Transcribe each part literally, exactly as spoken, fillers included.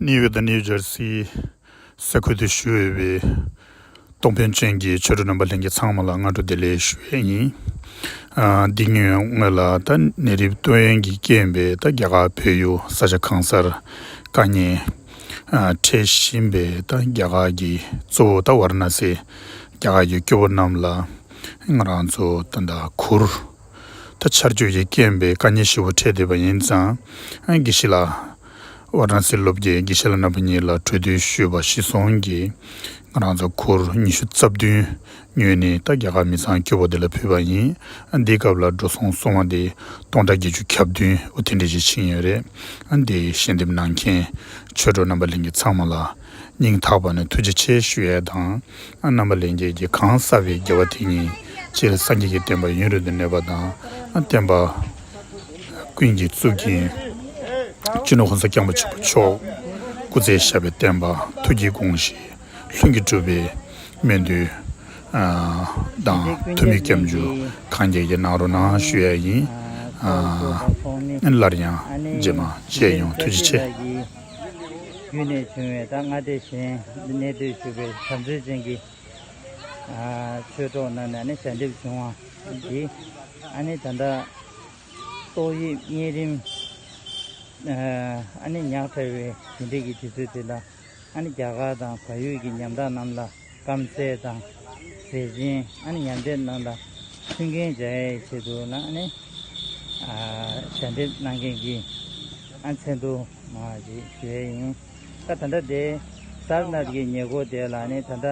ནིའུ་ཡོག་དང་ནིའུ་ཇར་སི་ས་ཁུལ་དུ་བཞུགས་ཡོད་པའི་གཏོང་ཕན་ཅན་གྱི་ཆོས་གྲོགས་རྣམ་པ་ལྷན་རྒྱས་ཚང་མ་ལ་སྔ་དྲོ་བདེ་ལེགས་ཞུ་ཡས་ཡིན། ཨ། འདི་ངས་སྔོན་ལ་ད་ནད་རིམས་ཏོག་དབྱིབས་ཀྱི་རྐྱེན་པས་ད་རྒྱ་གར་བལ་ཡུལ་ས་ཆ་གང་སར་དཀའ་ངལ་ཨ་འཕྲད་བཞིན་པའི་ད་རྒྱ་གར་གྱི་གཙོ་བོ་ད་ཝཱ་ར་ཎ་སི། རྒྱ་གར་གྱི་སྐྱོ་པོ་རྣམས་ལ་ང་རང་ཚོ་ད་ལྟ་གུར་ད་ཆར་ཆུ་ཡི་རྐྱེན་པས་དཀའ་ངལ་ཞེ་པོ་འཕྲད་བསྡད་པ་ཡིན་ཙང་། ཨ། དགེ་བཤེས་ལགས། ཝཱ་ར་ཎ་སི་སློབ་དགེ་དགེ་བཤེས་ལགས་རྣམ་པ་གཉིས་ལ་གྲོས་བསྡུར་ཞུས་པ་གཞིར་བཟུང་གིས། ང་རང་ཚོ་གུར་ཉི་ཤུ་རྩ་བདུན་ཉོས་ནས་ད་རྒྱ་གར་མི་ཚང་སྐྱོ་པོ་དེ་ལ་ཕུལ་བ་ཡིན། ཨ། འདིའི་སྐབས་ལ་འགྲོ་སོང་སོང་བ་དེ་སྟོང་ཕྲག་བརྒྱད་ཅུ་གྱ་བདུན་འོ་དེ་འདྲ་ཞིག་ཕྱིན་ཡོད་རེད། ཨ། འདི་ཞལ་འདེབས་གནང་མཁན་ཆོས་གྲོགས་རྣམ་པ་ལྷན་རྒྱས་ཚང་མ་ལ་སྙིང་ཐག་པ་ནས་ཐུགས་རྗེ་ཆེ་ཞུ་ཡས་དང་། ཨ། རྣམ་པ་ལྷན་རྒྱས་ཀྱིས་གང་བསགས་པའི་དགེ་བ་དེ་ཉིད་སྤྱིར་སངས་རྒྱས་ཀྱི་བསྟན་པ་ཡུན་རིང་དུ་གནས་པ་དང་། ཨ། བསྟན་པ་ཀུན་གྱི་གཙུག་རྒྱན་སྤྱི་ནོར་༸གོང་ས་༸སྐྱབས་མགོན་ཆེན་པོ་མཆོག་སྐུ་ཚེ་ཞབས་པད་བརྟན་པ། ཐུགས་ཀྱི་དགོངས་གཞི་ལྷུན་གྱིས་གྲུབ་པའི་སྨོན་འདུན། ཨ། དང་ཐུགས་མི་སྐྱབས་འཇུག་གང་རྒྱས་ཀྱིས་གནང་རོགས་གནང་ཞུ་ཡས་ཡིན། ཨ། སླར་ཡང་རྗེས་མ་མཇལ་ཡོང་། ཐུགས་རྗེ་ཆེ། བརྒྱུད་ནས་བྱུང་བའི་ད་མངའ་སྡེ་གཞན་གནས་སྡོད་བཞུགས་པའི་བྱམས་བརྩེ་ཅན་གྱི་ཨ་ཆོས་གྲོགས་རྣམས་ནས་ཨ་ནི་ཞལ་འདེབས་བྱུང་བ་འདི། ཨ་ནི་ད་ལྟ་ཏོག་དབྱིབས་གཉན་རིམས་ཨ་ནི་ཉག་ཕྲ་བའི་དེ་འདྲའི་གི་དུས་ཚོད་དེ་ལ། ཨ་ནི་རྒྱ་གར་དང་བལ་ཡུལ་གྱི་ཉམ་ཐག་རྣམས་ལ་རྐང་རྩེད་དང་ཟས་སྦྱིན། ཨ་ནི་ཉམས་དམས་རྣམས་ལ་མཐུན་རྐྱེན་སྦྱར་ཡའི་ཆེད་དུ་ལ་ཨ་ནི་ཨ་ཞལ་འདེབས་གནང་མཁན་གྱི་ཨ་མཚན་ཐོ་མ་ཞིག་ཞུ་ཡས་ཡིན། ད་ད་ལྟ་དེ་སར་ནཱཐ་ཀྱི་ཉེ་འཁོར་དེ་ལ་ནི་ད་ལྟ་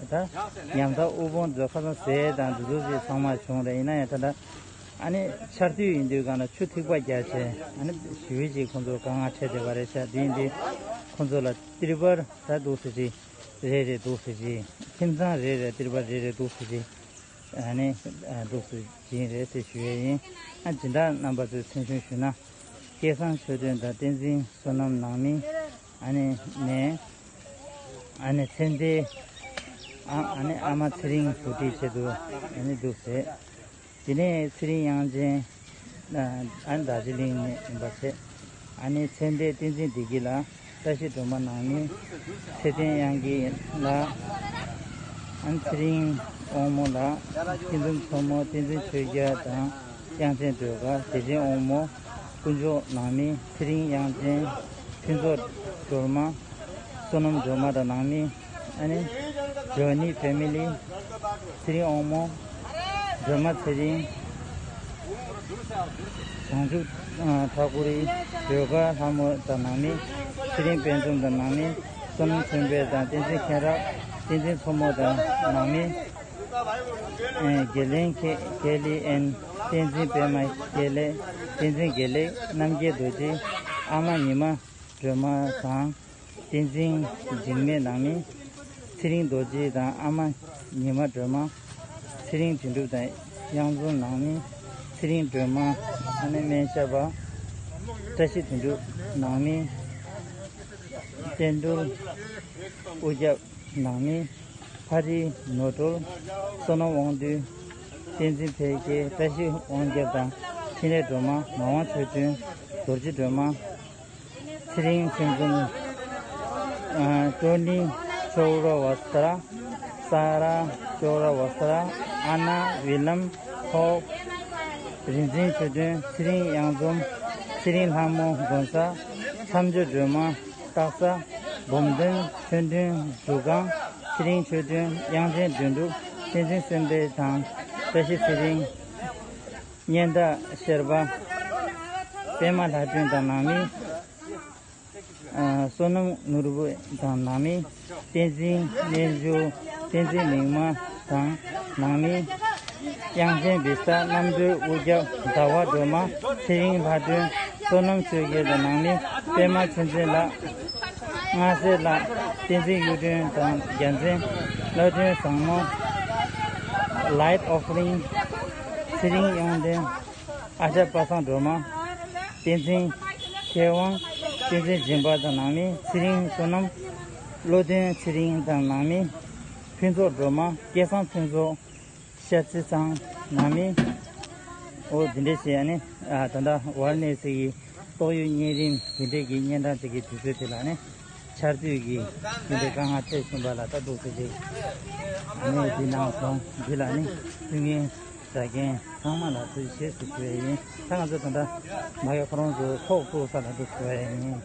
ད་ཉམ་ཐག་དབུལ་ཕོངས་ཚོ་ཁ་སང་ཟས་དང་འདི་ཚོ་ཞིག་ཚང་མ་བྱུང་རེད། ཡིན་ན་ཡང་ད་ལྟ་ཨ་ནི་ཆར་དུས་ཡིན་དུས་གང་ལ་ཆུ་ཐིགས་པ་རྒྱག་བྱས་ཨ་ནི་ཞེ་པོ་ཅིག་ཁོང་ཚོ་དཀའ་ངལ་འཕྲད་བསྡད་པ་རེད་ཤག་དེ་ཡིན་དུས་ཁོང་ཚོ་ལ་ཏིར་པལ་ད་འདུག་སེ་ཅིག་རེ་རེ་འདུག་སེ་ཅིག་ཁྱིམ་ཚང་རེ་རེ་ཏིར་པལ་རེ་རེ་འདུག་སེ་ཅིག་ཨ་ནི་འདུག་སེ་སྦྱིན་རེད་ཟེར་ཞུ་ཡས་ཡིན། ཨ་སྦྱིན་བདག་རྣམ་པ་ཚོས་མཚན་སྲུང་ཞུས་ན། སྐལ་བཟང་ཆོས་སྒྲོན་དང་བསྟན་འཛིན་བསོད་ནམས་ནང་མི། ཨ་ནི་ནས་ཨ་ནི་ཚེ་འདས། ཨ་ཨ་ནི་ཨ་མ་ཚེ་རིང་བུ་ཁྲིད་ཆེད་དུ་ཨ་ནི་འདུག་ཟེར། དེ་ནས་ཚེ་རིང་དབྱངས་ཅན། ཨ་ནི་རྡོ་རྗེ་གླིང་ནས་ཡིན་པ་བྱས། ཨ་ནི་ཚེ་འདས་བསྟན་འཛིན་བདེ་སྐྱིད་ལ་བཀྲ་ཤིས་སྒྲོལ་མ་ནང་མི། ཚེ་བརྟན་དབྱངས་སྐྱིད་ལ། ཨ་ནི་ཚེ་རིང་དབང་མོ་ལ། སྐྱིད་འཛོམས་མཚོ་མོ། བསྟན་འཛིན་ཆོས་རྒྱལ་དང་དབྱངས་ཅན་སྒྲོལ་དཀར། བདེ་ཆེན་དབང་མོ། དཀོན་མཆོག་ནང་མི། ཚེ་རིང་དབྱངས་ཅན། ཕུན་ཚོགས་སྒྲོལ་མ། བསོད་ནམས་སྒྲོལ་མ་དང་ནང་མི། ཨ་ནི་ཇོ་ནི་ཕེ་མི་ལི། ཚེ་རིང་དབང་མོ། སྒྲོལ་མ་ཚེ་རིང་། བྱང་ཆུབ་ཨ་ཐག་ཁུ་རི། སྒྲོལ་དཀར་ལྷ་མོ་དང་ནང་མི། ཚེ་རིང་དཔལ་འཛོམས་དང་ནང་མི། བསོད་ནམས་ཚེ་འཕེལ་དང་བསྟན་འཛིན་མཁྱེན་རབ། བསྟན་འཛིན་མཚོ་མོ་དང་ནང་མི། ཨེ་དགེ་ལེགས་ཁེ་ཁེ་ལི་ཨེན། བསྟན་འཛིན་པད་མ་དགེ་ལེགས། བསྟན་འཛིན་དགེ་ལེགས། རྣམ་རྒྱལ་རྡོ་རྗེ། ཨ་མ་ཉི་མ་སྒྲོལ་མ་དང་། བསྟན་འཛིན་འཇིགས་མེད་ནང་མི། ཚེ་རིང་རྡོ་རྗེ་དང་ཨ་མ་ཉི་མ་སྒྲོལ་མ། ཚེ་རིང་དོན་གྲུབ་དང་གཡང་འཛོམས་ནང་མི། ཚེ་རིང་སྒྲོལ་མ། ཨ་ནི་སྨན་ཞབས་པ། བཀྲ་ཤིས་དོན་གྲུབ་ནང་མི། བསྟན་འགྲུལ། དབུ་རྒྱབ་ནང་མི། ཕ་རི་ནོར་སྒྲོལ། བསོད་ནམས་དབང་འདུས། བསྟན་འཛིན་འཕེལ་རྒྱས། བཀྲ་ཤིས་དབང་རྒྱལ་དང་འཕྲིན་ལས་སྒྲོལ་མ། ངག་དབང་ཆོས་སྒྲོན། རྡོ་རྗེ་སྒྲོལ་མ། ཚེ་རིང་ཕུན་སུམ། ཨ་ཅོ་ནི་ཅོ་ར་བ་ས་ར། ས་ར་ཅོ་ར་བ་ས་ར། ཨ་ན་ཝི་ལམ་ཧོབ། རིག་འཛིན་ཆོས་སྒྲོན། ཚེ་རིང་གཡང་འཛོམས། ཚེ་རིང་ལྷ་མོ་དགོན་ས། མཚམས་སྦྱོར་སྒྲོལ་མ། སྟག་ཚང་། འབུམ་སྡོང་། ཆོས་སྒྲོན། འབྲུག་སྒང་། ཚེ་རིང་ཆོས་སྒྲོན། དབྱངས་ཅན་དོན་གྲུབ། བསྟན་འཛིན་བསམ་འཕེལ་དང་བཀྲ་ཤིས་ཚེ་རིང་། སྙན་གྲགས་ཤེར་པ། པད་མ་ལྷ་སྒྲོན་དང་ནང་མི། ཨ་བསོད་ནམས་ནོར་བུ་དང་ནང་མི། བསྟན་འཛིན་རྣལ་འབྱོར། བསྟན་འཛིན་མིག་དམར་དང་ནང་མི། དབྱངས་ཅན་བི་ས། རྣམ་གྲོལ་དབུ་རྒྱབ། ཟླ་བ་སྒྲོལ་མ། ཚེ་རིང་ལྷ་སྒྲོན། བསོད་ནམས་ཆོས་རྒྱལ་དང་ནང་མི། པད་མ་ཆོས་འཛིན་ལགས། སྔགས་སྲས་ལགས། བསྟན་འཛིན་གཡུ་སྒྲོན་དང་རྒྱལ་མཚན། བླ་སྒྲོན་བཟང་མོ། Light Offering། ཚེ་རིང་གཡུང་སྟེང་། ཨ་ཞང་པ་སངས་སྒྲོལ་མ། བསྟན་འཛིན་མཁས་དབང་། བསྟན་འཛིན་སྦྱིན་པ་དང་ནང་མི། ཚེ་རིང་བསོད་ནམས། བློ་ལྡན་ཚེ་རིང་དང་ནང་མི། ཕུན་ཚོགས་སྒྲོལ་མ། སྐལ་བཟང་ཕུན་ཚོགས། ཤ་ཚི་ཚང་། ནང་མི། འོ་འདི་འདྲས་བྱས་ནས་ཨ་ད་ལྟ་ཝཱ་ར་ཎ་སི་གི་ཏོག་དབྱིབས་གཉན་རིམས་འདི་འདྲས་ཀྱི་གཉན་འཕྲང་ཅིག་གི་དུས་ཚོད་དེ་ལ་ནི། ཆར་དུས་ཀྱི་དེ་འདྲའི་དཀའ་ངལ་འཕྲད་བཞིན་པ་ལ་ལྟ་འདུག་ཟེར་ཅིག་ཨ་ནི་འདི་ནང་སོང་འདི་ལ་ནི་བསྟུན་མཁན་མཛད་མཁན་ཚང་མ་ལ་ཐུགས་རྗེ་ཆེ་ཞུ་ཞུ་ཡས་ཡིན། ད་ང་ཚོ་ད་ལྟ་མ་གི་ཁོ་རང་ཚོ་ཚོགས་གཙོ་ས་ལ་འདུག་ཞུ་ཡས་ཡིན།